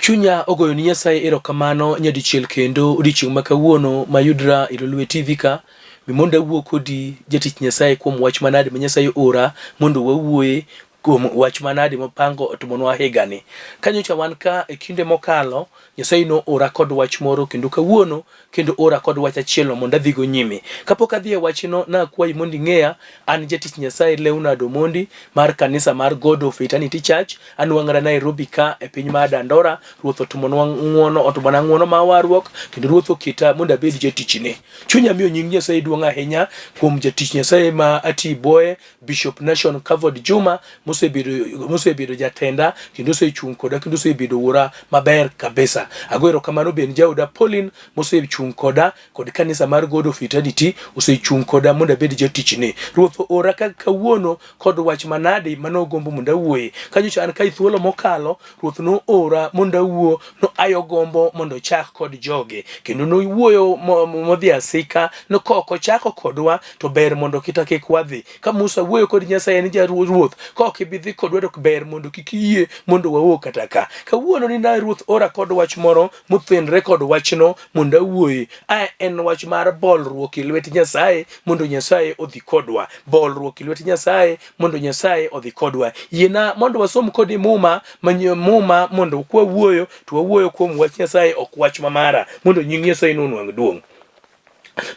Chunya ogoyo ni Nyasaye erokamano nyadichiel kendo odiechieng' ma kawuono mayudra e Lolwe TV ka mi mondo awuo kodi jatich Nyasaye kuom wach manade ma Nyasaye ora mondo wawuoye kuom wach manade mopango otimonwa higani. Ka nyocha wan ka e kinde mokalo, Nyasaye noora kod wach moro kendo kawuono kendo ora kod wach achielno mondo adhigo nyime. Kapok adhi e wachno, nakwayi mondo ing'eya, an jatich Nyasaye Leonard Omondi mar kanisa mar God of Eternity Church, anwang'ra Nairobi ka e piny mar Dandora. Ruoth otimonwa ng'wono, otimona ng'wono mar warruok kendo Ruoth oketa mondo abed jatichne. Chunya miyo nying Nyasaye duong' ahinya kuom jatich Nyasaye ma ati boye Bishop Nation Kavod Juma mosebedo mosebedo jatenda kendo osechung' koda kendo osebedo wuora maber kabisa. Ago erokamano bende jaoda Pauline mosechung' koda kod kanisa mar God of Eternity osechung' koda mondo abed jatichne. Ruoth oora ka kawuono kod wach manadi manogombo mondo awuoye. Kanyocha an ka thuolo mokalo Ruoth noora mondo awuo no ayo gombo mondo ochak kod joge kendo nowuoyo modhi asika no kok ochako kodwa to ber mondo kita kik wadhi. Ka Musa wuoyo kod Nyasaye ni jaruoth, ka ok ibi dhi kodwa to ber mondo kik iyie mondo wawuo kata ka. Kawuono ni na ruoth ora kod wach moro mothenre kod wachno mondo awuoye. A en wach mar bolruok e lwet Nyasaye mondo Nyasaye odhi kodwa. Bolruok e lwet Nyasaye mondo Nyasaye odhi kodwa. Yiena mondo wasom kodi Muma, manyie Muma mondo kwa wuoyo to wawuoyo kuom wach Nyasaye ok wach mamara mondo nying Nyasaye nonwang' duong'.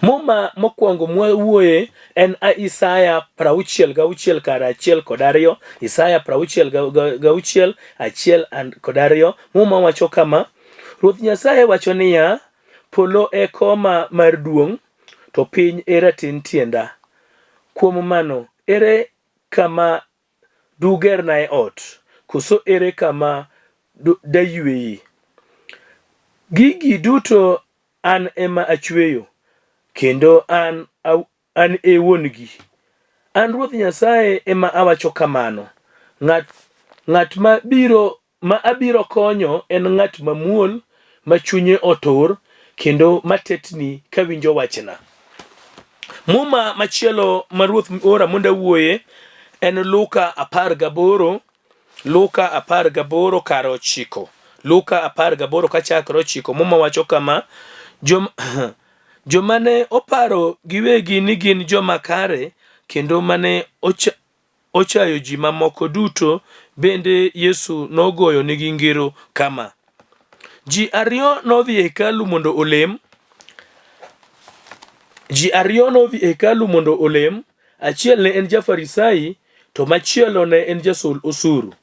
Muma mokwongo mwawuoye en Isaya 66 kar 1 kod 2. Isaya 66 1 kod 2. Muma wacho kama, Ruoth Nyasaye wacho niya, polo e koma mar duong', to piny e raten tienda. Kuom mano, ere kama dugernae ot? Koso ere kama dayueye? Gigi duto An ema achweyo, kendo an, an e wuon-gi. An Ruoth Nyasaye ema awacho kamano. Ng'at, ng'at ma biro, ma abiro konyo en ng'at mamuol, ma chunye otur, kendo matetni kawinjo wachna. Muma machielo ma Ruoth ora mondo awuoye en Luka 18 Luka 18 kar 9. Luka 18 kachakre 9 Muma wacho kama, Jom, joma ne oparo giwegi ni gin joma kare kendo mane ocha, ochayo ji mamoko duto bende Yesu nogoyo nigi ngero kama. Ji ariyo nodhi e hekalu mondo olem. Ji ariyo nodhi e hekalu mondo olem. Achiel ne en ja-Farisai to machielo ne en jasol osuru.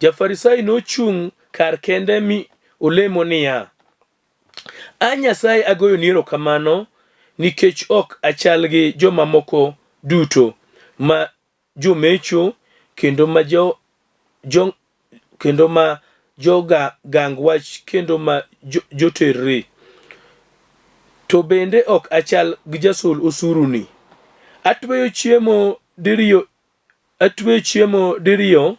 Ja-Farisai nochung' kar kende mi olemo niya, 'A Nyasaye agoyoni erokamano nikech ok achal gi jomamoko duto ma jomecho kendo ma jo, jo, kendo ma jogang wach kendo ma joterre. To bende ok achal gi jasol osuruni. Atweyo chiemo diriyo, atweyo chiemo diriyo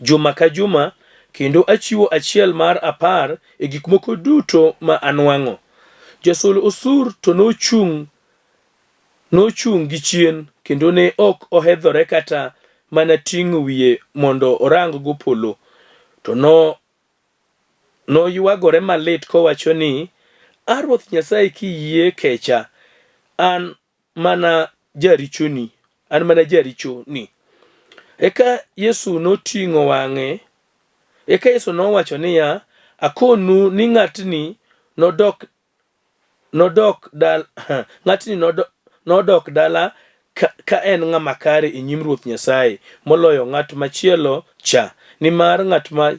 juma ka juma kendo achiwo achiel mar apar e gik moko duto ma anwang'o. Jasol osur to nochung' Nochung' gi chien kendo ne ok ohedhore kata mana ting'o wiye mondo orang-go polo, to no noywagore malit kowacho ni, 'A Ruoth Nyasaye kiyie kecha, an mana jarichoni, an mana jarichoni.' Eka Yesu noting'o wang'e, eka Yesu nowacho niya, 'Akonu ni ng'atni nodok nodok dal, ng'atni nodok, nodok dala ka, ka en ng'ama kare e nyim Ruoth Nyasaye moloyo ng'at machielo cha, nimar ng'at ma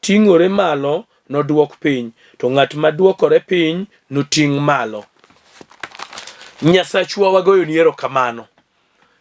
ting'ore malo nodwok piny, to ng'at ma dwokore piny noting' malo. Nyasachwa wagoyoni erokamano.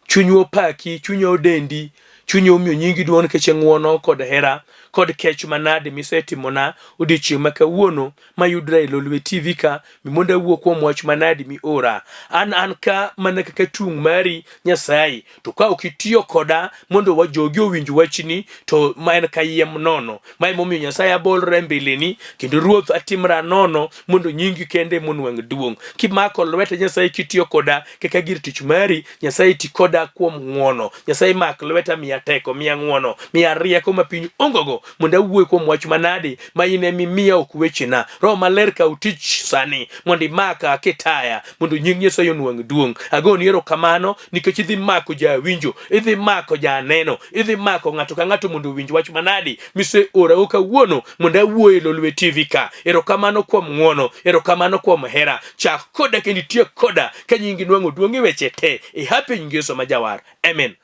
Chunywa opaki, chunywa odendi, chunywa omiyo nyingi duong' nikech ng'wono kod hera kod kech manade misetimona odiechieng' ma kawuono mayudra e Lolwe TV ka mi mondo awuo kuom wach manadi miora. An an ka mana kaka tung' mari Nyasaye, to ka ok itiyo koda mondo wa jogi owinj wachni to ma en kayiem nono. Ma emomiyo Nyasaye abolra e mbeleni kendo Ruoth atimra nono mondo nyingi kende monwang' duong'. Kimako lweta Nyasaye kitiyo koda kaka gir tich mari, Nyasaye ti koda kuom ng'wono. Nyasaye mak lweta miya Miya teko, miya ng'wono, miya rieko ma piny ongogo mondo awuoye kuom wach manadi ma in ema imiya ok wechena. Roho Maler kaw tich sani mondo imaka kitaya mondo nying Nyasaye onwang' duong'. Agoni erokamano nikech idhi mako jawinjo, idhi mako janeno, idhi mako ng'ato ka ng'ato mondo owinj wach manadi miseorago kawuono mondo awuoye Lolwe TV ka. Erokamano kuom ng'wono, erokamano kuom hera. Chak koda kendo itiek koda ka nyingi nwang'o duong' e weche te. E hapi nying Yesu ma jawar. Amen.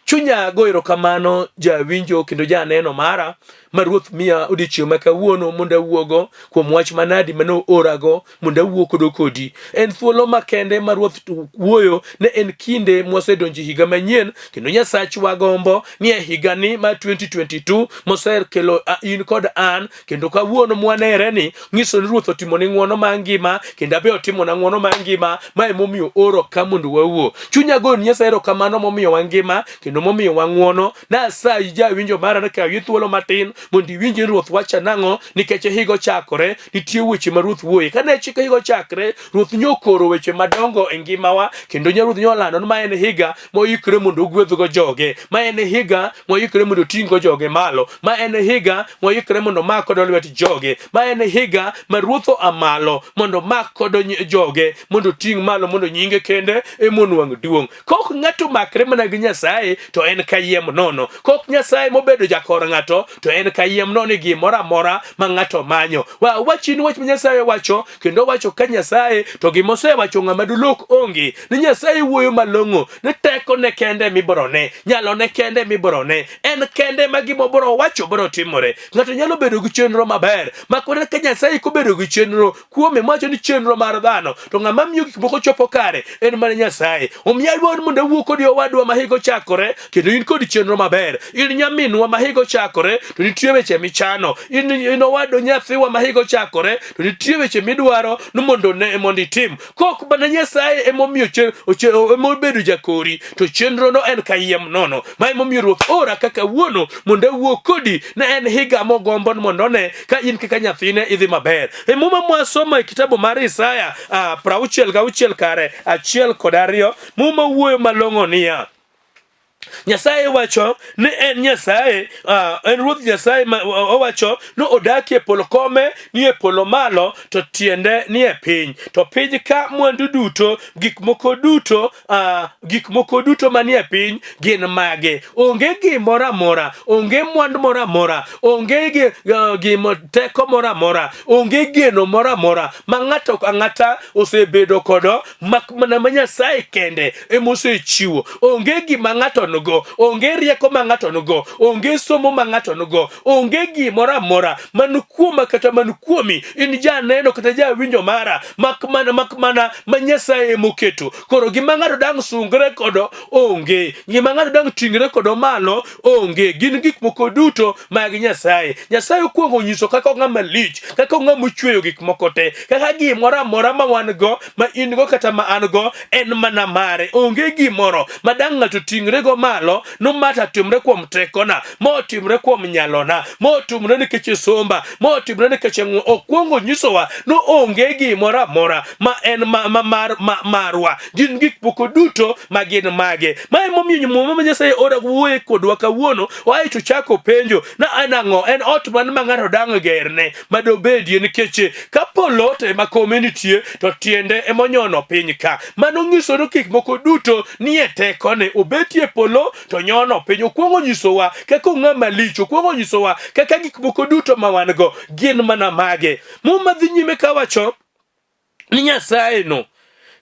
Chunya go erokamano jawinjo kendo janeno mara ma Ruoth miya odiechieng' ma kawuono mondo awuogo kuom wach manadi mane oorago mondo awuo kodo kodi. En thuolo makende ma Ruoth wuoyo ne en kinde mwasedonjo e higa manyien kendo Nyasachwa gombo ni e higani mar 2022 mosekelo in kod an kendo kawuono mwanere ni nyiso ni Ruoth otimoni ng'wono mar ngima kendo abe otimona ng'wono mar ngima ma emomiyo oro ka mondo wawuo. Chunya goyo ni Nyasaye erokamano momiyowa ngima kendo momiyowa ng'wono. Nasayi jawinjo mara ni kaw thuolo matin mondo iwinj ni Ruoth wacho nang'o nikech higa ochakore nitie weche ma Ruoth wuoye. Kane chik higa ochakre Ruoth nyokoro weche madongo e ngimawa kendo nya Ruoth nyolando ni ma en higa moikre mondo ogwedhgo joge, ma en higa moikre mondo oting'go joge malo, ma en higa moikre mondo omak kodo lwet joge, ma en higa ma Ruoth oa malo mondo omak kodo joge mondo oting' malo mondo nyinge kende emonwang' duong'. Kok ng'ato makre mana gi Nyasaye to en kayiem nono. Kok Nyasaye mobedo jakor ng'ato to en kayiem nono e gimoro amora ma ng'ato manyo. Wa wachni wach ma Nyasaye wacho kendo owacho ka Nyasaye to gima osewacho ng'ama dolok onge. Ni Nyasaye wuoyo malong'o ni tekone kende miborone, nyalone kende miborone, en kende ma gima obiro wacho biro timore. Ng'ato nyalo bedo gi chenro maber, mak mana ka Nyasaye kobedo gi chenro kuome mawacho ni chenro mar dhano to ng'ama miyo gik moko chopo kare en mana Nyasaye. Omiyo adwaro ni mondo awuo kodi owadwa ma higa ochakore kendo in kod chenro maber. In nyaminwa ma higa ochakore to nitie weche michano. In owadwa nyathiwa ma higa ochakore to nitie weche midwaro ni mondo ne mondo itim. Kok mana Nyasaye emomiyo emobedo jakori to chenrono en kayiem nono. Ma emomiyo Ruoth ora kaka wuono mondo awuo kodi ne en higa mogombo ni mondo one ka in kaka nyathine idhi maber. E Muma mwasomo e kitabu mar Isaya 66 kare 1 kod 2, Muma wuoyo malong'o niya, Nyasaye wacho ni en Nyasaye, en Ruoth Nyasaye ma owacho ni odakie polo kome ni e polo malo to tiende ni e piny. To piny ka mwandu duto, gik moko duto, gik moko duto manie piny gin mage. Onge gimoro amora, onge mwandu moro amora, onge gimo teko moro amora, onge geno moro amora ma ng'ato ang'ata osebedo kodo mak mana ma Nyasaye kende emosechiwo. Onge gima ng'ato nigo, onge rieko ma ng'ato nigo, onge somo ma ng'ato nigo, onge gimoro amora man kuoma kata man kuomi, in janeno kata jawinjo mara, mak mana mak mana ma Nyasaye emoketo. Koro gima ng'ato dang' sungre kodo onge, gima ng'ato dang' ting're kodo malo onge, gin gik moko duto mag Nyasaye. Nyasaye okwongo onyiso kaka ong'ama lich, kaka ong'ama ochweyo gik moko te, kaka gimoro amora ma wan go, ma in go kata ma an go en mana mare. Onge gimoro ma dang' ng'ato ting're go malo no mata timre kuom tekona, ma otimre kuom nyalona, ma otimre nikech somba, ma otimre nikech ng'o. Okwongo onyisowa no onge gimoro amora ma en ma, ma, mar, ma, marwa. Gin gik moko duto ma gin mage. Ma emomiyo Muma ma Nyasaye ora wuoye kodwa kawuono, oae to chako penjo na en ang'o? En ot man ma ng'ato dang' gerne ma dobedie nikech ka polo to ema kome nitie to tiende ema onyono piny ka. Mano nyiso ni gik moko duto nie tekone. Obetie polo to nyono piny. Okwongo nyisowa kaka ong'ama lich, okwongo nyisowa kaka gik moko duto ma wan go gin mana mage. Muma dhi nyime kawacho ni Nyasaye no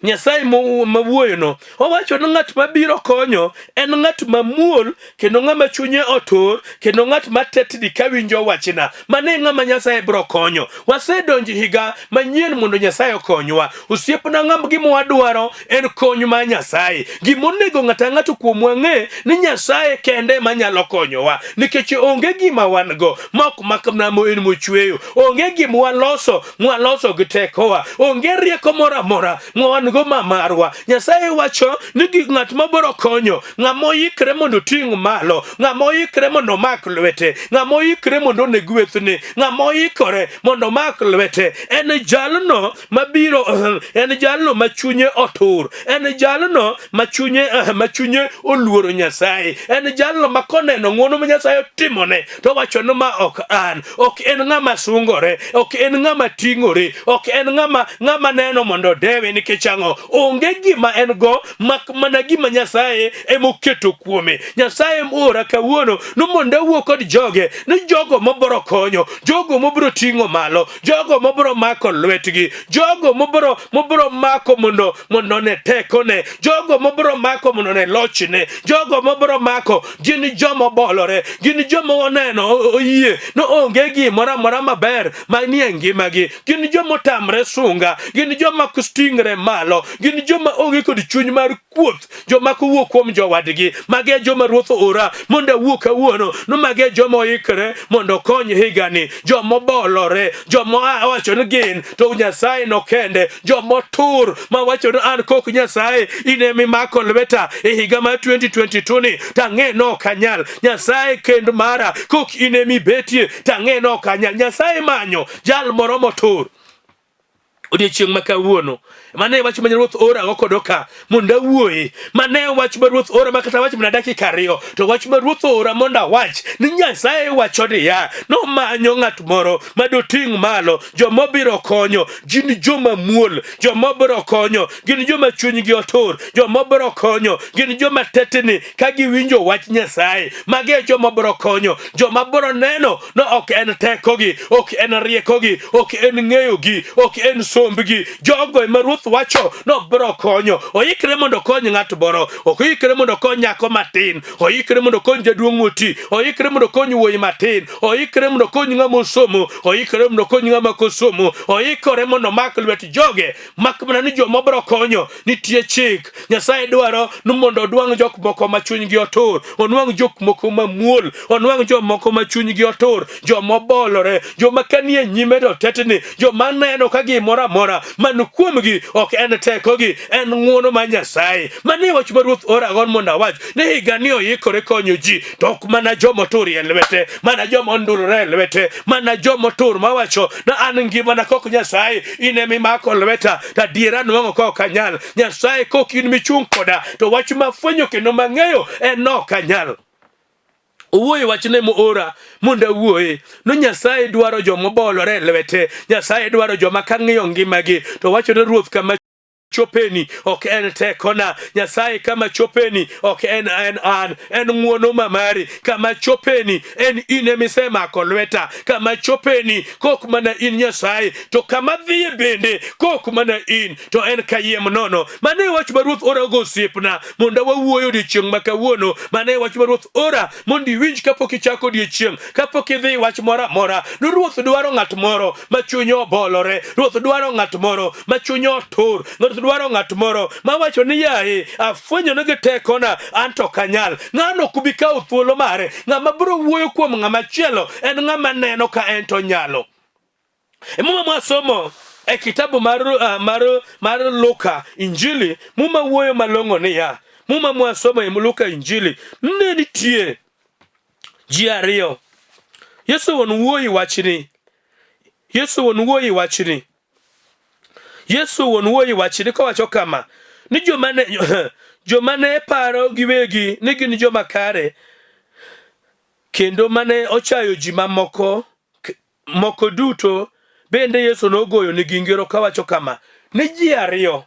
Nyasaye mawuoyono owacho ni ng'at mabiro konyo en ng'at mamuol kendo ng'ama chunye otur kendo ng'at ma tetni kawinjo wachna. Mano e ng'ama Nyasaye biro konyo. Wasedonjo higa manyien mondo Nyasaye okonywa. Osiepna ng'am gima wadwaro en kony mar Nyasaye. Gima onego ng'ato ang'ato kuomwa ng'e ni Nyasaye kende ema nyalo konyowa nikech onge gima wan go ma ok mak mana en mochweyo. Onge gima waloso mwaloso gi tekowa. Onge rieko moro amora mwa wan go ma marwa. Nyasaye wacho ni gik ng'at mabiro konyo, ng'ama oikre mondo oting' malo, ng'ama oikre mondo omak lwete, ng'ama oikre mondo one gwethne, ng'ama oikore mondo omak lwete, en jalno mabiro, en jalno ma chunye otur, en jalno ma chunye ma chunye oluoro Nyasaye, en jalno ma koneno ng'wono ma Nyasaye otimone to wacho ni ma ok an, ok en ng'ama sungore, ok en ng'ama ting'ore, ok en ng'ama ng'ama neno mondo odewe nikech ang'o? Onge gima en go mak mana gima Nyasaye emoketo kuome. Nyasaye ora kawuono ni mondo awuo kod joge ni jogo mobiro konyo, jogo mobiro ting'o malo, jogo mobiro mako lwetgi, jogo mobiro mobiro mako mondo mondo ne tekone, jogo mobiro mako mondo ne lochne, jogo mobiro mako gin joma obolore, gin joma oneno oyie ni onge gimoro amora maber manie ngimagi, gin joma otamre sunga, gin joma ting're malo, gin joma onge kod chuny mar kuoth, joma kowuok kuom jowadgi. Magi e joma Ruoth oora mondo awuo kawuono, no magi e joma oikre mondo okony higani, joma obolore, joma owacho ni gin to Nyasaye nokende, joma otur ma wacho ni an kok Nyasaye in ema imako lweta e higa mar 2022 ni tang'e no ok anyal. Nyasaye kend mara kok in ema ibetie tang'e no ok anyal. Nyasaye manyo jal moro motur odiechieng' ma kawuono. Mano e wach ma Ruoth ora go kodo ka mondo awuoye. Mano e wach ma Ruoth ora ma kata wach mana dakika ariyo, to wach ma Ruoth ora mondo awach ni Nyasaye wacho niya, nomanyo ng'at moro ma doting' malo joma obiro konyo gin joma muol, joma obiro konyo gin joma chunygi otur, joma obiro konyo gin joma tetni ka giwinjo wach Nyasaye. Magi e joma obiro konyo, joma biro neno no ok en tekogi, ok en riekogi, ok en ng'eyogi, ok en sombgi. Jogo ema Ruoth wacho no biro konyo. Oikre mondo okony ng'at moro, ok oikre mondo okony nyako matin, oikre mondo okony jaduong' moti, oikre mondo okony wuoyi matin, oikre mondo okony ng'ama osomo, oikre mondo okony ng'ama ok osomo, oikore mondo omak lwet joge, mak mana ni joma biro konyo nitie chik. Nyasaye dwaro ni mondo odwang' jok moko ma chunygi otur, onwang' jok moko mamuol, onwang' jomoko ma chunygi otur, joma obolore, joma kanie nyime to tetni, joma neno ka gimoro amora man kuomgi ok en tekogi, en ng'wono mar Nyasaye. Mano e wach ma Ruoth ora go mondo awach ni higani oikore konyo ji, to ok mana joma otur e lwete, mana joma ondurore e lwete, mana joma otur mawacho na an ngimana kok Nyasaye in ema imako lweta, to adiera nwang'o ka ok anyal. Nyasaye kok in michung' koda, to wach mafwenyo kendo mang'eyo en ni ok anyal. Owuoyo wachne moora mondo awuoye. No Nyasaye dwaro joma obolore e lwete. Nyasaye dwaro joma kang'iyo ngimagi to wacho ne Ruoth kama chopeni ok en tekona. Nyasaye kama chopeni ok en en an, en ng'wono ma mari. Kama chopeni en in ema isemako lweta. Kama chopeni kok mana in Nyasaye, to kama dhiye bende kok mana in, to en kayiem nono. Mano e wach ma Ruoth orago osiepna mondo wawuoyo odiechieng' ma kawuono. Mano e wach ma Ruoth ora mondo iwinj kapok ichako odiechieng', kapok idhi wach moro amora. No Ruoth dwaro ng'at moro ma chunye obolore. Ruoth dwaro ng'at moro ma chunye otur. Ruoth dwaro ng'at moro ma wacho ni yaye, afwenyo ni gi tekona an to ok anyal. Ng'ano ok bi kawo thuolo mare. Ng'ama biro wuoyo kuom ng'ama chielo en ng'ama neno ka en to onyalo. E Muma mwasomo e kitabu mar, uh, mar, mar Luka Injili, Muma wuoyo malong'o niya, Muma mwasomo e Luka Injili, ne nitie ji ariyo. Yesu wuon wuoyi wachni. Yesu wuon wuoyi wachni. Yesu wuon wuoyi wachni kowacho kama, ni joma ne, joma ne paro giwegi ni gin joma kare kendo mane ochayo ji mamoko moko duto bende Yesu nogoyo nigi ngero kawacho kama, ni ji ariyo,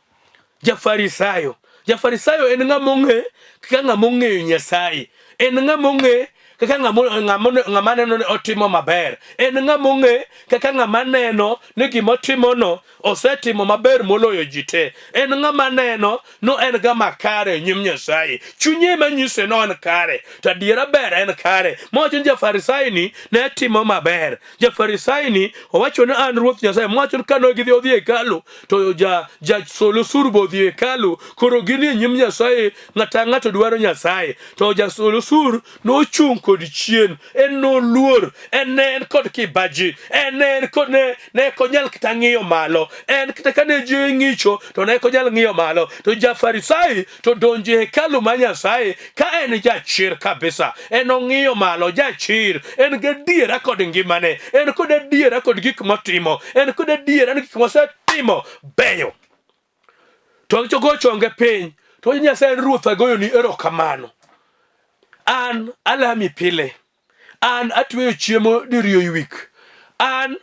Jafarisayo. Jafarisayo en ng'ama ong'e kaka ng'ama ong'eyo Nyasaye. En ng'ama ong'e kaka ng'ama neno ni otimo maber. En ng'ama ong'e kaka ng'ama neno ni gima otimono osetimo maber moloyo ji te. En ng'ama neno no en gama kare e nyim Nyasaye. Chunye ema nyise no en kare, to adiera ber en kare. Mowacho ni Jafarisai ni ne timo maber. Jafarisai ni owacho ni an Ruoth Nyasaye. Mowacho ni kane gidhi odhi e hekalu to ja jasol osuru be odhi e hekalu. Koro gin e nyim Nyasaye, ng'ato ang'ato dwaro Nyasaye. To jasol osuru nochung' kod chien, en noluor, en ne en kod kibaji, en ne en kod ne ne ok onyal kata ng'iyo malo, en kata kane ji ng'icho to ne ok onyal ng'iyo malo. To ja-Farisai to donjo e hekalu mar Nyasaye ka en jachir kabisa, en ong'iyo malo, jachir, en gadiera kod ngimane, en kod adiera kod gik motimo, en kod adiera ni gik mosetimo beyo. To go chonge piny to Nyasaye en Ruoth agoyoni erokamano. An alami pile. An atweyo chiemo diriyo e wik. An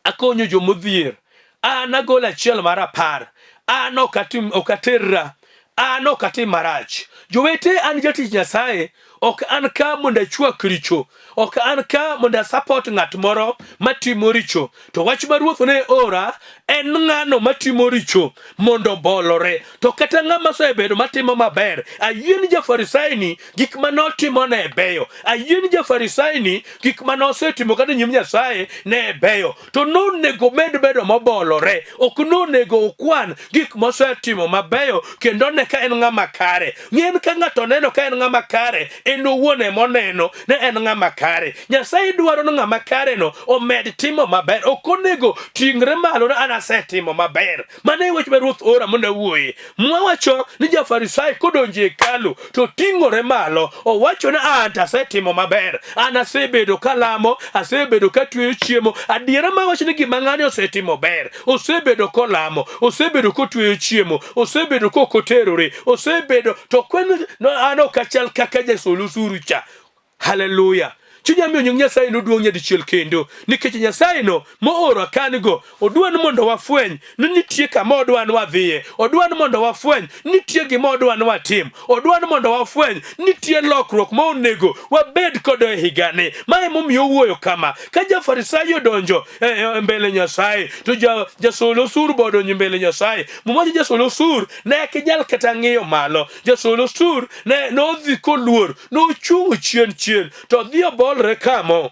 akonyo jomodhier. An agolo achiel mar apar. An ok atim ok aterra. An ok atim marach. Jowete an jatich Nyasaye ok an ka mondo achwak richo. Ok an ka mondo asapot ng'at moro matimo richo. To wach ma Ruoth ne ora en ng'ano matimo richo mondo obolore. To kata ng'ama osebedo matimo maber, ayie ni ja-Farisai ni gik ma notimo ne beyo. Ayie ni ja-Farisai ni gik ma nosetimo kata nyim Nyasaye ne beyo. To nonego med bedo mobolore. Ok nonego okwan gik mosetimo mabeyo kendo ne ka en ng'ama kare. Ng'en ka ng'ato neno ka en ng'ama kare, en owuon ema oneno ne en ng'ama kare. Nyasaye dwaro ni ng'ama kare no omed timo maber. Ok onego ting're malo ni an asetimo maber. Mano e wach ma Ruoth ora mondo awuoye. Muma wacho ni ja-Farisai kodonjo e hekalu to ting'ore malo, owacho ni an to asetimo maber, an asebedo kalamo, asebedo katweyo chiemo. Adiera ma wacho ni gima ng'ani osetimo ber, osebedo kolamo, osebedo kotweyo chiemo, osebedo kokoterore, osebedo to kwen no, an ok achal kaka jasol osuru cha. Haleluya! Chunya miyo nying Nyasaye noduong' nyadichiel kendo, nikech Nyasaye no mooro akan-go odwa ni mondo wafweny ni nitie kama odwa ni wadhiye, odwa ni mondo wafweny ni nitie gima odwa ni watim, odwa ni mondo wafweny ni nitie lokruok ma onego wabed kodo e higani. Ma emomiyo owuoyo kama, ka ja-Farisai odonjo e, e mbele Nyasaye to ja, jasol osuru be odonjo e mbele Nyasaye. Muma wacho jasol osuru ne ok nyal kata ng'iyo malo. Jasol osuru ne nodhi koluor, nochung' chien chien to odhi obolre kamo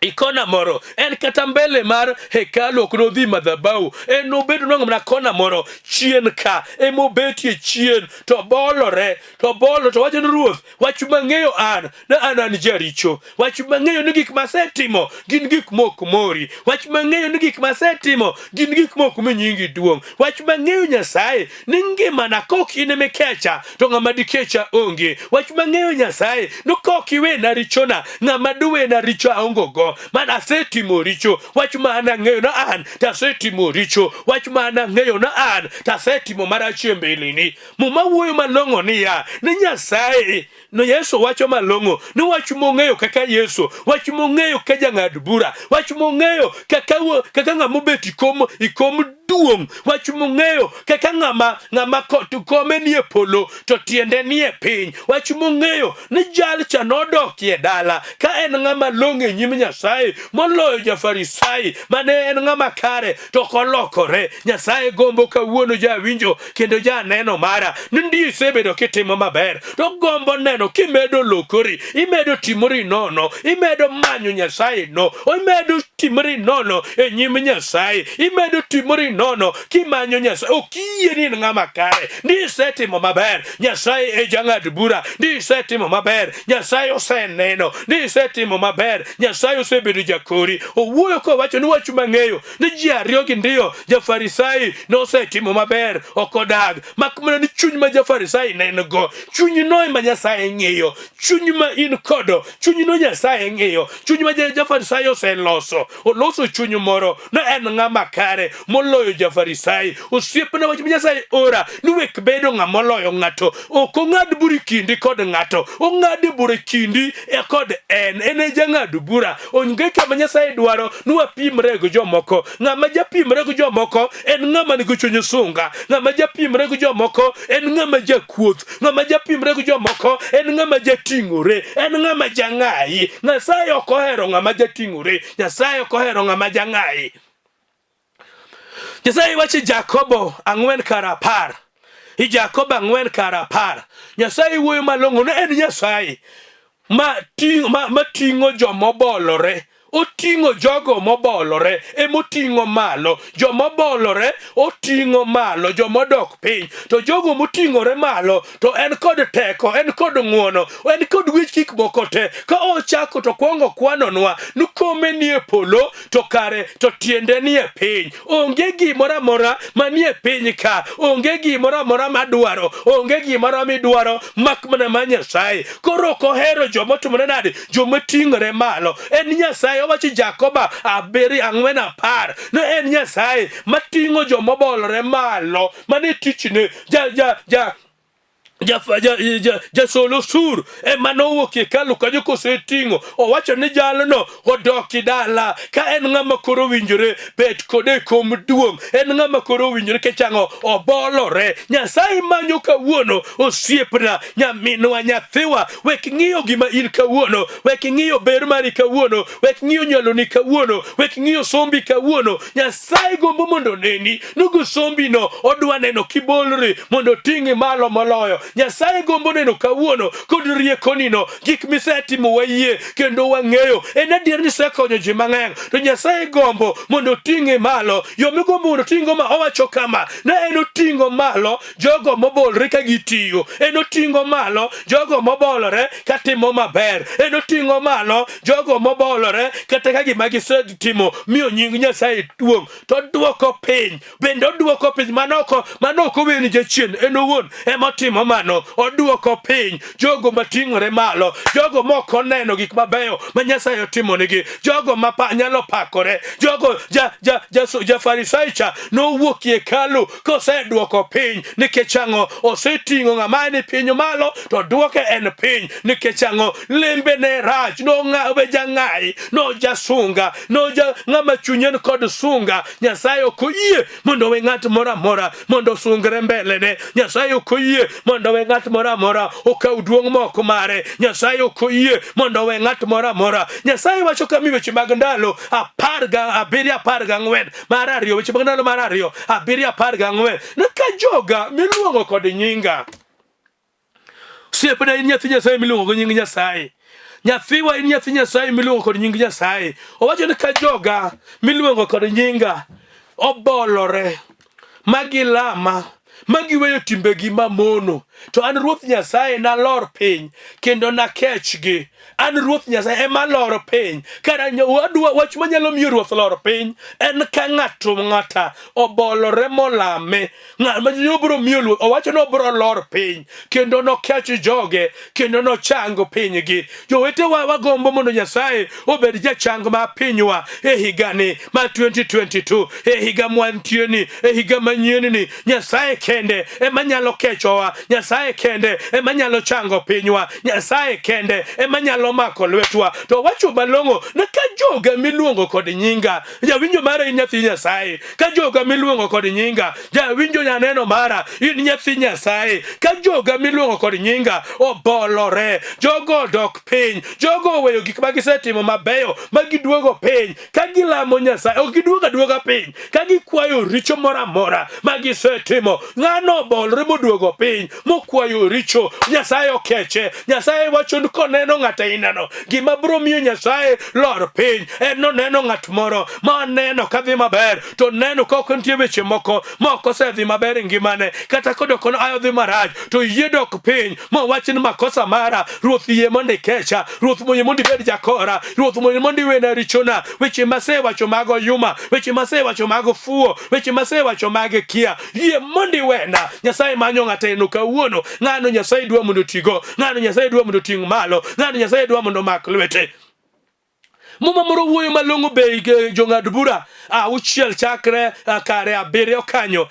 ikona moro en kata mbele mar hekalu ok nodhi madhabahu en nobedo nwang'o mana kona moro chien ka emobetie chien to bolore to bolo to wacho ni ruoth wach mang'eyo an na an an jaricho wach mang'eyo ni gik masetimo gin gik mok mori wach mang'eyo ni gik masetimo gin gik mok mi nyingi duong' wach mang'eyo nyasaye ni ngimana kok in emikecha to ng'ama dikecha onge wach mang'eyo nyasaye ni kok iwena richona ng'ama duwena richo aongo go man asetimo richo wach ma an ang'eyo na an to asetimo richo wach ma an ang'eyo na an to asetimo marach e mbeleni muma wuoyo malong'o niya ni nyasaye no Yesu wacho malong'o ni wach mong'eyo kaka Yesu, wach mong'eyo kaka jang'ad bura, wach mong'eyo kaka kaka ng'ama obet ikom ikom duong', wach mong'eyo kaka ng'ama ng'ama kome nie polo to tiende nie piny, wach mong'eyo ni jal cha nodokie dala ka en ng'ama long'o e nyim Nyasaye moloyo ja-Farisai mane en ng'ama kare to ok olokore. Nyasaye gombo kawuono jawinjo kendo janeno mara ni ndi isebedo kitimo maber to gombo neno kimedo lokori, imedo timori nono, imedo manyo Nyasaye no, imedo timori nono e nyim Nyasaye, imedo timori nono kimanyo Nyasaye. Ok iyie ni in ng'ama kare, ndi isetimo maber, Nyasaye e jang'ad bura, ndi isetimo maber, Nyasaye oseneno, ndi isetimo maber, Nyasaye osebedo jakori. Owuoyo kowacho ni wach mang'eyo ni ji ariyogi ndiyo jafarisai nosetimo maber ok odag mak mana ni chuny ma jafarisai ne en go chunyno ema nyasaye ng'iyo chuny ma in kodo chunyno nyasaye ng'iyo chuny ma jafarisai oseloso oloso chuny moro ne en ng'ama kare moloyo jafarisai osiepna wach ma nyasaye ora ni wek bedo ng'ama oloyo ng'ato ok ong'ad bura e kindi kod ng'ato ong'ad bura e kindi e kod en en e jang'ad bura Onge kama Nyasaye dwaro ni wapimre gi jomoko. Ng'ama japimre gi jomoko en ng'ama nigi chuny sunga. Ng'ama japimre gi jomoko en ng'ama jakuoth. Ng'ama japimre gi jomoko en ng'ama jating'ore. En ng'ama jang'ayi. Nyasaye ok ohero ng'ama jating'ore. Nyasaye ok ohero ng'ama jang'ayi. Nyasaye wacho Jakobo 4:10. I Jakobo 4:10. Nyasaye wuoyo malong'o ne en Nyasaye ma ting'o ma, ma ting'o joma obolore. Oting'o jogo mobolore emoting'o malo, jomobolore oting'o malo, jomodok piny. To jogo moting'ore malo to en kod teko, en kod ng'wono, en kod wich gik moko te. Ka ochako to kwongo kwanonwa ni kome nie polo to kare to tiende nie piny. Onge gimoro amora manie piny ka, onge gimoro amora madwaro, onge gimoro midwaro mak mana ma Nyasaye. Koro ok ohero joma otimore nade? Joma ting'ore malo. En Nyasaye, owacho Jakoba abiriyo ang'wen apar ni en Nyasaye mating'o joma obolore malo. Mano e tichne. Ja, ja, ja, jasol osuru ema nowuok e hekalu kanyo koseting'o owacho ni jalno odoki dala ka en ng'ama koro owinjore bet kode e kom duong' en ng'ama koro owinjore nikech ang'o obolore nyasaye manyo kawuono osiepna nyaminwa nyathiwa wek ng'iyo gima in kawuono wek ng'iyo ber mari kawuono wek ng'iyo nyaloni kawuono wek ng'iyo sombi kawuono nyasaye gombo mondo oneni nugu sombino odwa neno kibolri mondo oting'i malo moloyo nyasaye gombo neno kawuono kod riekonino gik misetimo wayie kendo wang'eyo en adier ni isekonyo ji mang'eny to nyasaye gombo mondo oting'i malo yo migombo mondo oting'go ma owacho kama ne en oting'o malo jogo mobolore ka gitiyo en oting'o malo jogo mobolore ka timo maber en oting'o malo jogo mobolore kata ka gima gisetimo miyo nying nyasaye duong' to odwoko piny bende odwoko piny mano ok mano ok oweni jachien en owuon ema otimo mano odwoko piny jogo mating'ore malo jogo mok oneno gik mabeyo ma nyasaye otimonigi jogo ma pa, nyalo pakore jogo ja, ja, ja, ja farisai cha nowuok e hekalu kosedwoko piny nikech ang'o oseting'o ng'ama ni piny malo to dwoke en piny nikech ang'o lembe ne rach nong'awe jang'ayi nojasunga noja ng'ama chunye ni kod sunga nyasaye ok oyie mondo owe ng'at moro amora mondo osungre mbelene nyasaye ok oyie mondo owe ng'at moro amora okaw duong' mok mare nyasaye ok oyie mondo owe ng'at moro amora nyasaye wacho kama e weche mag ndalo 17 14 mar ariyo weche mag ndalo mar ariyo 7 14 ni ka joga miluongo kod nyinga Osiepna in nyathi Nyasaye miluongo gi nying Nyasaye. Nyathiwa in nyathi Nyasaye miluongo kod nying Nyasaye. Owacho ni ka joga miluongo kod nyinga obolore ma gilama ma giweyo timbegi mamono to an Ruoth Nyasaye nalor piny kendo nakechgi. An Ruoth Nyasaye ema aloro piny. Kara wadwa wach manyalo miyo Ruoth lor piny en ka ng'ato ng'ata obolore molame. Ng'at ma obiro miyo luor owacho ni obiro lor piny kendo nokech joge kendo nochang pinygi. Jowetewa wagombo mondo Nyasaye obed jachang ma pinywa e higani ma 2022 e higa mwantieni e higa manyienni Nyasaye kende ema nyalo kechowa, Nyasaye kende ema nyalo chango pinywa, Nyasaye kende ema nyalo mako lwetwa. To wacho malong'o ni ka joga miluongo kod nyinga, jawinjo mara in nyathi Nyasaye, ka joga miluongo kod nyinga, jawinjo nyaneno mara in nyathi Nyasaye, ka joga miluongo kod nyinga obolore, jogo odok piny, jogo oweyo gik ma gisetimo mabeyo ma giduogo piny, ka gilamo Nyasaye, ok giduogo aduoga piny, ka gikwayo richo moro amora ma gisetimo. Ng'ano obolore moduogo piny mokwayo richo, Nyasaye okeche. Nyasaye wacho ni koneno ng'at ainano, gima biro miyo Nyasaye lor piny en noneno ng'at moro ma neno ka dhi maber, to neno ka ok nitie weche moko ma ok osedhi maber e ngimane, kata kodok kono ayo dhi marach, to yie dok piny mowach ni makosa mara, Ruoth yie mondo ikecha, Ruoth yie mondo ibed jakora, Ruoth yie mondo iwena richona, weche masewacho mag oyuma, weche masewacho mag fuwo, weche masewacho mag kia, yie mondo iwena. Nyasaye manyo ng'ato eno kawuono, ng'ano Nyasaye dwa mondo otigo, ng'ano Nyasaye dwa mondo oting' malo, ng'ano Nyasaye dwa mondo omak lwete. Muma moro wuoyo malong'o be jong'ad bura auchiel chakre kare abiriyo kanyo.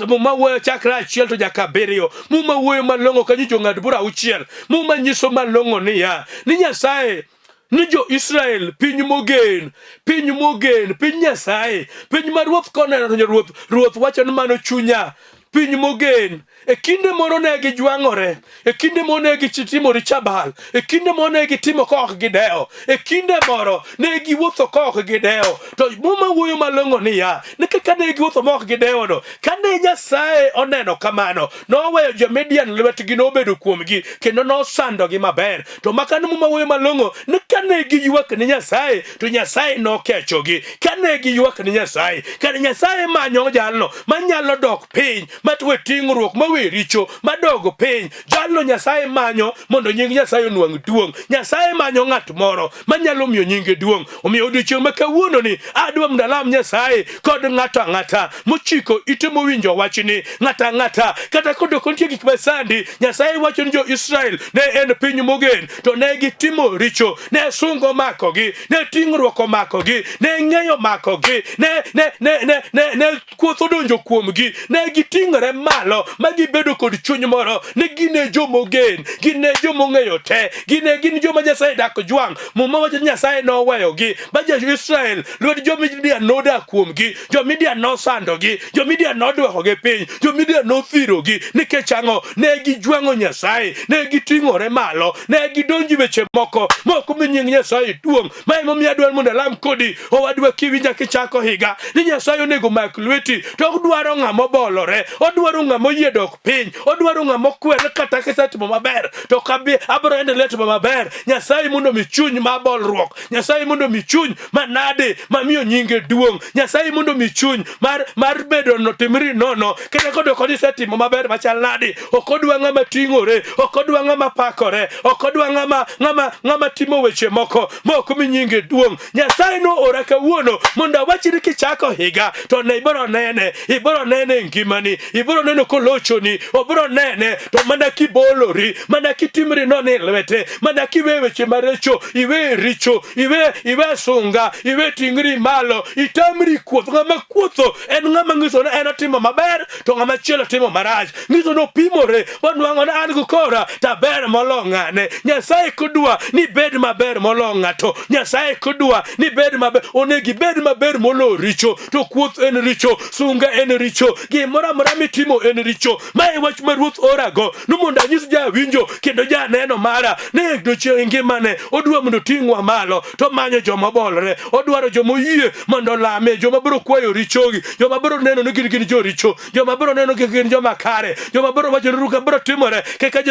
Muma wuoyo chakre achiel to nyaka abiriyo. Muma wuoyo malong'o kanyo jong'ad bura auchiel. Muma nyiso malong'o niya, ni Nyasaye ni jo-Israel piny mogen, piny mogen, piny Nyasaye, piny ma ruoth koneno to ruoth, ruoth wacho ni mano chunya, piny mogen. E kinde moro ne gijwang'ore, e kinde moro ne gitimo richabal, e kinde moro ne gitimo ka ok gidewo, e kinde moro ne giwuotho ka ok gidewo. To Muma wuoyo malong'o niya, ni kaka ne giwuotho ma ok gidewono, kane Nyasaye oneno kamano, noweyo jo-Midian lwetgi nobedo kuomgi kendo nosandogi maber. To maka ni Muma wuoyo malong'o ni kane giywak ne Nyasaye to Nyasaye nokechogi. Kane giywak ne Nyasaye, kane Nyasaye manyo jalno manyalo dok piny, matwe ting'ruok, mawe richo, madog piny, jalno Nyasaye manyo mondo nying Nyasaye onwang' duong'. Nyasaye manyo ng'at moro manyalo miyo nyinge duong'. Omiyo odiechieng' ma kawuononi adwa mondo alam Nyasaye kod ng'ato ang'ata mochiko ite mowinjo wachni, ng'ato ang'ata kata kodoko nitie gik masandi. Nyasaye wacho ni jo-Israel ne en piny mogen, to ne gitimo richo, ne sunga omakogi, ne ting'ruok omakogi, ne ng'eyo omakogi, ne ne ne ne ne ne kuoth odonjo kuomgi, ne giting'ore malo ma gibedo kod chuny moro ni gin e jomogen, gin e jomong'eyo te, gin e gin joma Nyasaye dak jwang'. Muma wacho ni Nyasaye noweyogi ma jo-Israel lwet jo-Midian nodak kuomgi, jo-Midian nosandogi, jo-Midian nodwokogi piny, jo-Midian nothirogi. Nikech ang'o? Ne gijwang'o Nyasaye, ne giting'ore malo, ne gidonjo e weche moko mok omi nying Nyasaye duong'. Ma emomiyo adwaro mondo alam kodi owadwa kiwinja kichako higa ni Nyasaye onego mak lweti, to odwaro ng'ama obolore, odwaro ng'ama oyie dok piny, odwaro ng'ama okwere kata kisetimo maber to kabi abiro endelea timo maber. Nyasaye mondo mi chuny ma bolruok, Nyasaye mondo mi chuny manade mamiyo nyinge duong', Nyasaye mondo mi chuny mar mar bedo no timri nono kata kodoko ni isetimo maber machal nadi. Ok odwa ng'ama ting'ore, ok odwa ng'ama pakore, ok odwa ng'ama ng'ama ng'ama timo weche moko ma ok mi nyinge duong'. Nyasaye noora kawuono mondo awach ni kichako higa to ne ibiro nene, ibiro nene e ngimani, ibiro neno kolochoni, obiro nene to mana kibolori, mana kitimri nono e lwete, mana kiwe weche maricho, iwe richo, iwe iwe sunga, iwe ting'ri malo, itamri kuotho. Ng'ama kuotho en ng'ama nyiso ni en otimo maber to ng'ama chielo timo marach. Nyiso ni opimore, onwang'o ni an gi kora to aber molo ng'ane. Nyasaye kodwa ni bed maber molo ng'ato. Nyasaye kodwa ni bed maber, onego ibed maber molo richo. To kuoth en richo, sunga en richo, gimoro amora mitimo en richo. Ma e wach ma Ruoth orago ni mondo anyis jawinjo kendo janeno mara ni e odiechieng' ngimane odwa mondo oting'wa malo to omanyo joma obolore, odwaro joma oyie mondo olame, joma biro kwayo richogi, joma biro neno ni gin gin joricho, joma biro neno ni gin joma kare, joma biro wacho ni ruka biro timore kaka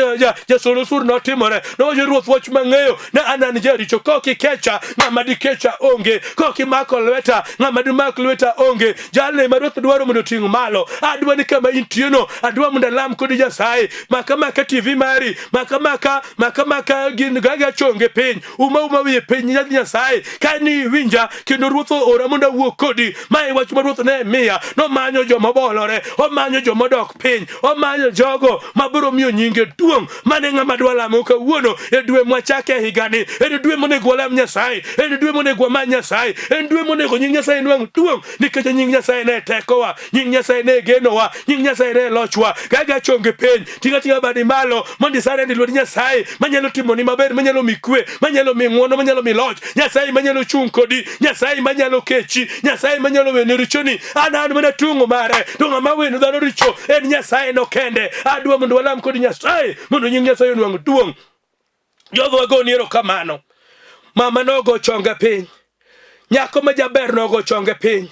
jasol osuru notimore. Nowacho Ruoth wach mang'eyo ni an an jaricho, kok ikecha ng'ama dikecha onge, kok imako lweta ng'ama dimak lweta onge. Jalni ma Ruoth dwaro mondo oting' malo, adwa ni kama intieno, adwa mondo alam kodi Nyasaye. Maka maka TV mari, maka maka maka maka gin gaga chonge piny, uma uma wiye piny nyadhi Nyasaye. Ka ni iwinja kendo Ruoth oora mondo awuo kodi, ma e wach ma Ruoth ne miya. Nomanyo joma obolore, omanyo joma odok piny, omanyo jogo mabiro miyo nyinge duong'. Mano e ng'ama dwa lamo kawuono e dwe mwachake higani. En dwe monego walam Nyasaye, en dwe monego wamany Nyasaye, en dwe monego nying Nyasaye nwang' duong', nikech nying Nyasaye ne tekowa, nying Nyasaye ne genowa, nying Nyasaye ne lochwa. Gaga chonge piny, tinga tinga badi malo mondo isare ni lwet Nyasaye manyalo timoni maber, manyalo mi kwe, manyalo mi ng'wono, manyalo mi loch, Nyasaye manyalo chung' kodi, Nyasaye manyalo kechi, Nyasaye manyalo weni richoni. An an mana tung'o mare, to ng'ama weno dhano richo en Nyasaye no kende. Adwa mondo walam kod Nyasaye mondo nying Nyasaye onwang' duong'. Jogo wagoni erokamano. Mama nogo chonge piny, nyako ma jaber nogo chonge piny,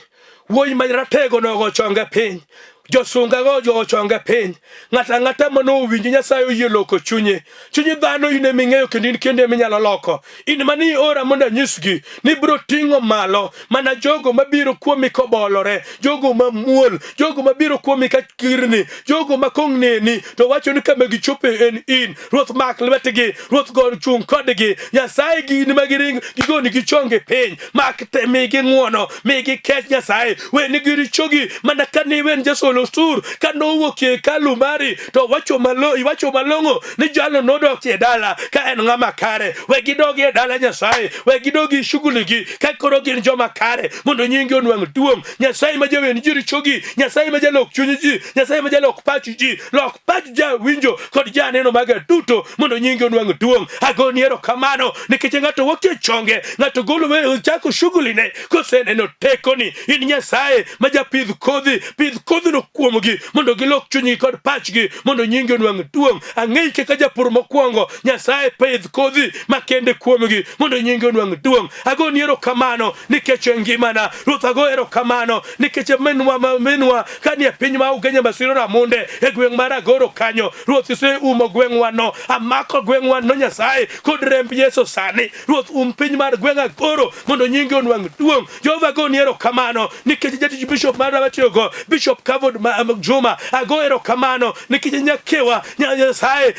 wuoyi ma ratego nogo chonge piny, josunga go jogo chonge piny. Ng'ato ang'ata mane owinji Nyasaye oyie loko chunye. Chuny dhano in ema ing'eyo kendo in kende ema inyalo loko. In mane iora mondo anyisgi ni ibiro ting'o malo mana jogo mabiro kuomi kobolore, jogo mamuol, jogo mabiro kuomi ka kirni, jogo ma kong neni to wacho ni kama gichope en in. Ruoth mak lwetgi, Ruoth go chung' kodgi. Nyasaye gin ma giring gigoni gichonge piny, mak te migi ng'uono, migi kech Nyasaye, wenigi richogi mana ka niwen jasol osur ka nowuok e hekalu mari to wacho malo, iwacho malong'o ni jalo nodok e dala ka en ng'ama kare. We gidogi e dala Nyasaye, we gidogi e shughuligi ka koro gin joma kare mondo nyingi onwang' duong'. Nyasaye ma jawen ji richogi, Nyasaye ma jalok chuny ji, Nyasaye ma jalok pach ji, lok pach jawinjo kod janeno maga duto mondo nyingi onwang' duong'. Agoni erokamano nikech ng'ato wuok e chonge, ng'ato golo we chako shughuline koseneno tekoni. In Nyasaye ma japidh kodhi, pidh kodhino kuomgi mondo gilok chunygi kod pachgi mondo nyingi onwang' duong'. Ang'eyi kaka japur mokwongo, Nyasaye pidh kodhi makende kuomgi mondo nyingi onwang' duong'. Agoni erokamano nikech e ngimana Ruoth, ago erokamano nikech minwa ma minwa kanie piny ma Ugenya Masiro Ramunde e gweng' mar Agoro kanyo Ruoth iseumo gweng'wano, amako gweng'wano Nyasaye kod remb Yesu sani. Ruoth um piny mar gweng' Agoro mondo nyingi onwang' duong'. Jehova agoni erokamano nikech jatich bishop mar matiyogo Bishop Kavod Juma, ago erokamano nikech nyakewa Nyasaye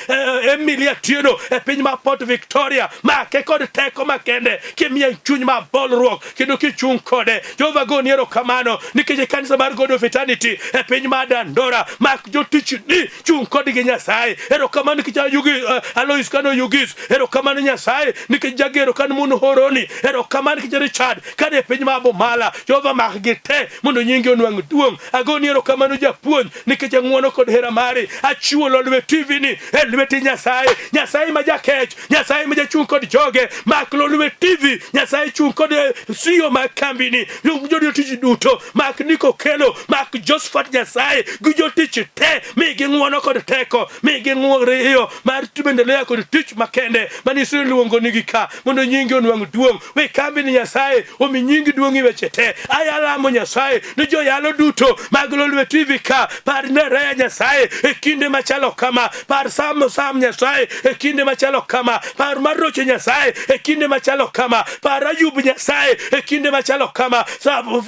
Emily Atieno e piny ma Port Victoria, make kod teko makende kimiye chuny mar bolruok kendo kichung' kode. Jehova agoni erokamano nikech kanisa mar God of Eternity e piny mar Dandora, mak jotichni chung' kodgi Nyasaye. Erokamano nikech Ayugi, Alois kano Yugis, erokamano Nyasaye nikech Jagero kan mun horoni, erokamano nikech Richard kane e piny mar Bomala. Jehova mak gi te mondo nyingi onwang' duong'. Agoni erokamano japuonj nikech ng'wono kod hera mari. Achiwo Lolwe TV ni e lweti Nyasaye. Nyasaye ma jakech, Nyasaye ma jachung' kod joge, mak Lolwe TV. Nyasaye chung' kod CEO mag kambini, jotich duto, mak Nico Kelo, mak Josephat Nyasaye gi jotich te, migi ng'wono kod teko, migi ng'wono mar tubendelea kod tich makende mane iseluongo nigi ka mondo nyingi onwang' duong'. We kambini Nyasaye omi nyingi duong' e weche te. Ayalamo Nyasaye ni joyalo duto mag Lolwe TV ka, par Nerea Nyasaye e kinde machalo kama, par Sam Sam Nyasaye e kinde machalo kama, par Maroche Nyasaye e kinde machalo kama, par Ayub Nyasaye e kinde machalo kama,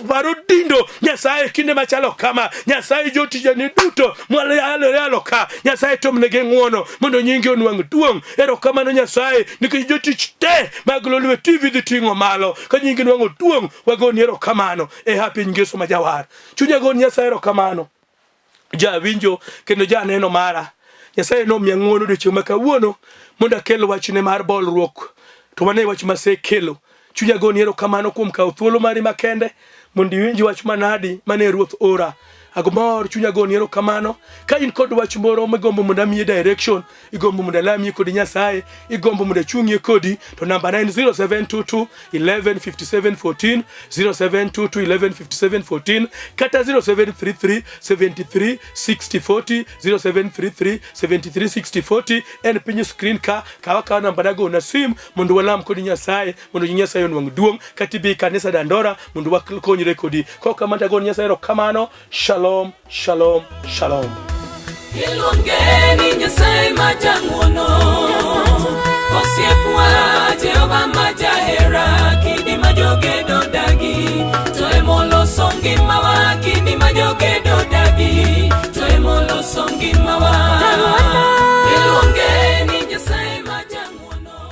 par Odindo Nyasaye e kinde machalo kama. Nyasaye jotijeni duto mwayalo yalo ka, Nyasaye tomnegi ng'uono mondo nyingi onwang' duong'. Erokamano Nyasaye nikech jotich te mag Lolwe TV dhi ting'o malo ka nyingi nwang'o duong'. Wagoni erokamano e ha piny Ngeso ma jawar. Chunya goni Nyasaye erokamano. Jawinjo kendo janeno mara, Nyasaye nomiya ng'uono odiochieng' ma kawuono mondo akel wachne mar bolruok. To mano e wach masekelo. Chunya goni erokamano kuom kawo thuolo mari makende mondo iwinj wach manadi mane Ruoth ora. Agomor chunya goni erokamano. Ka in kod wach moro migombo mondo amiyi direction, igombo mondo alamie kodi Nyasaye, igombo mondo achung'ie kodi, to namba na en 0722 11 57 14, 0722 11 57 14 kata 0733 73 60 40, 0733 73 60 40 en piny screen ka kawa kawa namba na gona sim mondo walam kodi Nyasaye mondo nying Nyasaye onwang' duong', kata ibi kanisa Dandora mondo wakonyre kodi. Kok kamano to agoni Nyasaye erokamano. Shalom, shalom, shalom. Iluonge ni Nyasaye ma jang'wono, osiepwa Jehova.